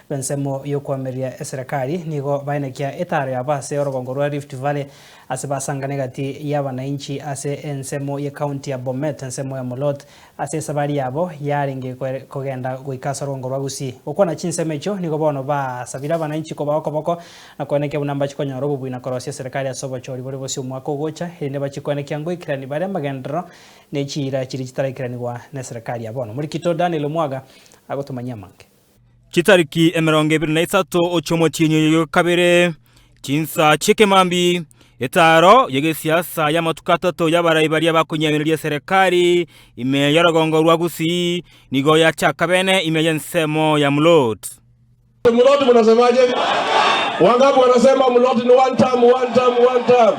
B'ensemo y'okoamereria eserekari nigo baenekia etaaro yabo ase orogongo rwa Rift Valley ase basangana egati y'abanainchi ase ensemo y'ecounty ya Bomet ensemo ya Molot ase esabari yabo yarenge kogenda goika ase orogongo rwa Gusii. Gokwana chinsemo echio nigo bono basabire abanainchi kobaa okoboko na koenekia buna mbachi konyora obobui na korosia eserekari ase obochori bore bosio omwaka ogocha erinde bachie koenekia ngoikerani bare amagenderero ne chiira chiria chitaraikeranigwa neserekari ya bono. Morikito Daniel Omwaga agotomanyia amange. Chitariki 23 ochi'omotienyi oyo kabere, chinsa chi'ekemambi, etaaro y'egesiasa y'amatuko atato y'abarai baria bakonyiamireria eserekari ime y'orogongo rwa Gusii nigo yachaka bene ime y'ensemo ya Mlot. Mlot mnasemaje? Wangapi wanasema Mlot ni one term, one term, one term?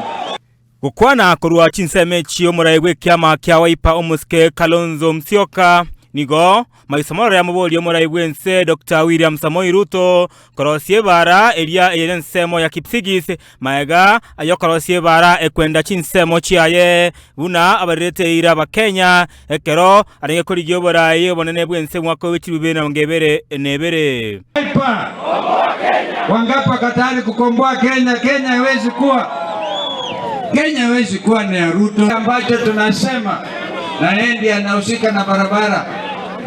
Gokwana korwa chinsemo echi omorai bw'ekiama kia Wiper omosike Kalonzo Musyoka nigo maiso marore amoborie omorai bw'ense Doctor William Samoei Ruto korosia ebara eria ere ensemo ya Kipsigis maega ayokorosia ebara ekwenda chinsemo chiaye buna abarerete eira abakenya ekero arenge korigia oborai obonene bw'ense mwaka o chilifu ibere na emerongo ebere na ebere. Wiper wangapi wako tayari kukomboa Kenya? Kenya haiwezi kuwa Kenya haiwezi kuwa ni ya Ruto. Ambacho tunasema na yeye ndiye anahusika na barabara.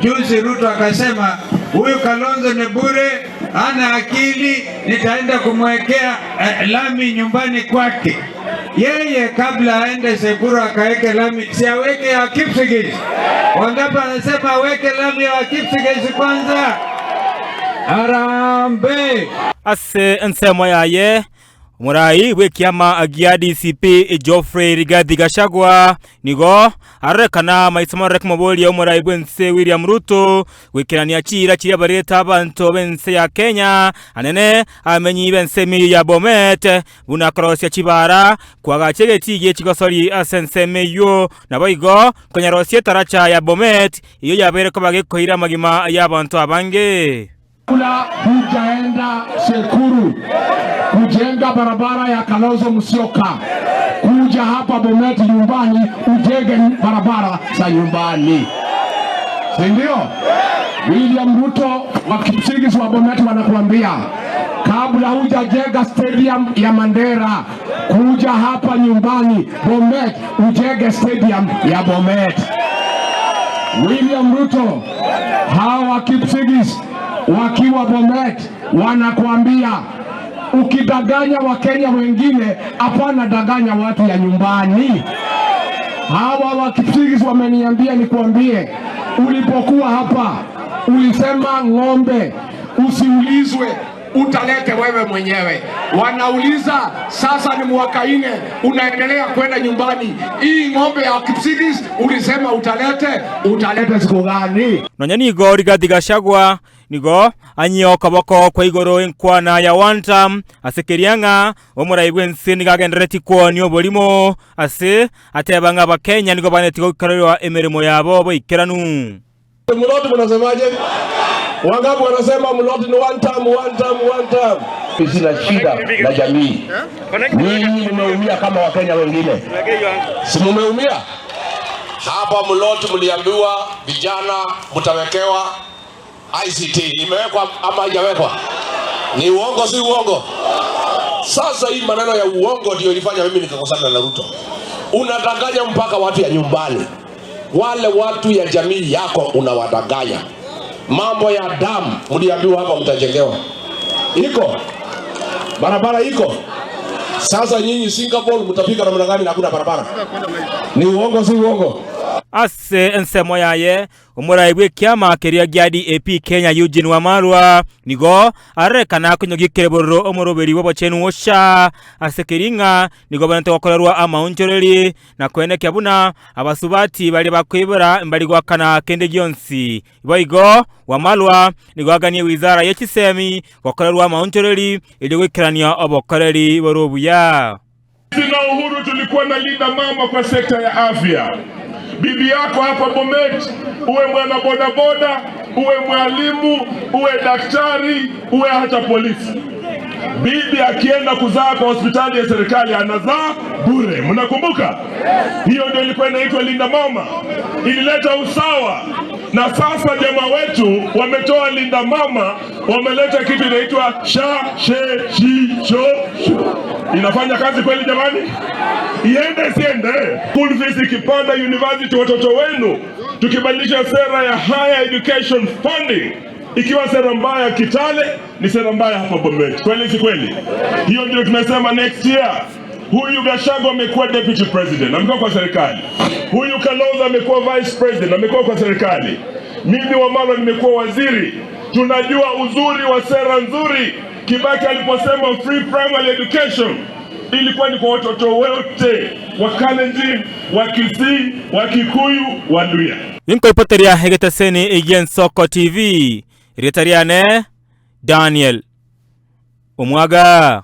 Juzi Ruto akasema huyu Kalonzo ni bure, hana akili, nitaenda kumwekea eh, lami nyumbani kwake. Yeye kabla aende Sekuru akaweke lami, si aweke ya Kipsigis? Wangapi anasema aweke lami ya Kipsigis kwanza? Harambee! Ase ensemo yaye, omorai bw'ekiama gia DCP Geoffrey Rigathi Gachagua nigo arorekana maiso marore komoboria omorai bw'ense William Ruto goikerania chiira chiria barete abanto b'ense ya Kenya anene abamenyi b'ensemo eyio ya Bomet Buna korosia chibaara, koagacha egetii gie chigosori ase ensemo eyio, naboigo konyarosia etaracha ya Bomet, eyio yabeire koba gekoira amagima y'abanto abange. Kabla hujaenda Sekuru kujenga barabara ya Kalonzo Musyoka, kuja hapa Bomet nyumbani ujenge barabara za nyumbani, si ndio? William Ruto wa Kipsigis wa Bomet wanakuambia kabla hujajenga stadium ya Mandera, kuja hapa nyumbani Bomet ujenge stadium ya Bomet. William Ruto, hawa Kipsigis wakiwa Bomet wanakuambia ukidanganya Wakenya wengine, hapana danganya watu ya nyumbani. Hawa wa Kipsigis wameniambia nikuambie, ulipokuwa hapa ulisema ng'ombe usiulizwe utalete wewe mwenyewe. Wanauliza sasa, ni mwaka ine unaendelea kwenda nyumbani, hii ng'ombe ya Kipsigis ulisema utalete, utalete siku gani? Nonya nigo Rigathi Gachagua nigo anyie okoboko kwa igoro enkwana ya one term ase keria ng'a omorai bw'ense nigo agenderereti kwonia oborimo ase ateba ng'a abakenya nigo baganeti goikererwa emeremo yabo boikeranu. Mloti mnasemaje? Wangapi wanasema Mloti ni one term, one term, one term? Sina shida na jamii. Ninyi mmeumia kama Wakenya wengine, si mmeumia? Hapa Mloti mliambiwa vijana mtawekewa ICT, imewekwa ama haijawekwa? Ni uongo, si uongo? Sasa hii maneno ya uongo ndio ilifanya mimi nikakosana na Ruto. Unadanganya mpaka watu ya nyumbani, wale watu ya jamii yako unawadanganya. Mambo ya damu mliambiwa hapa mtajengewa, iko barabara iko. Sasa nyinyi Singapore mtafika namna gani na hakuna barabara? Ni uongo, si uongo? Ase ensemo yaye, Omorai bw'ekiama keria gia DAP Kenya Eugene Wamalwa nigo arorekana konyogia ekereborero omoroberi bw'obochenu SHA ase keria ng'a nigo abanete gokorerwa amaonchoreri na koenekia buna abasubati baria bakoibora mbari goakana kende gionsi. Boigo Wamalwa nigo aganie wizara ye chisemi gokorerwa amaonchoreri erio goikerania obokoreri bore obuya. Sisi na Uhuru tulikuwa na linda mama kwa sekta ya afya. Bibi yako hapa Bomet, uwe mwana bodaboda, uwe mwalimu, uwe daktari, uwe hata polisi, bibi akienda kuzaa kwa hospitali ya serikali anazaa bure. Mnakumbuka hiyo? Ndio ilikuwa inaitwa linda mama, ilileta usawa. Na sasa jamaa wetu wametoa linda mama, wameleta kitu inaitwa sha she shi sho shu. Inafanya kazi kweli jamani? Iende siende? School fees ikipanda university, watoto wenu, tukibadilisha sera ya higher education funding ikiwa sera mbaya Kitale, ni sera mbaya hapa Bomet. Kweli si kweli? Hiyo ndio tumesema next year. Huyu Gachagua amekuwa deputy president, amekuwa kwa serikali. Huyu Kalonzo amekuwa vice president, amekuwa kwa serikali. Mimi Wamalwa nimekuwa waziri. Tunajua uzuri wa sera nzuri. Kibaki aliposema free primary education ilikuwa ni kwa watoto wote wa Kalenjin, wa Kisii, wa Kikuyu, wa Luhya. Inkoipoteria egeteseni gi'Ensoko TV, erieta riane Daniel Omwaga.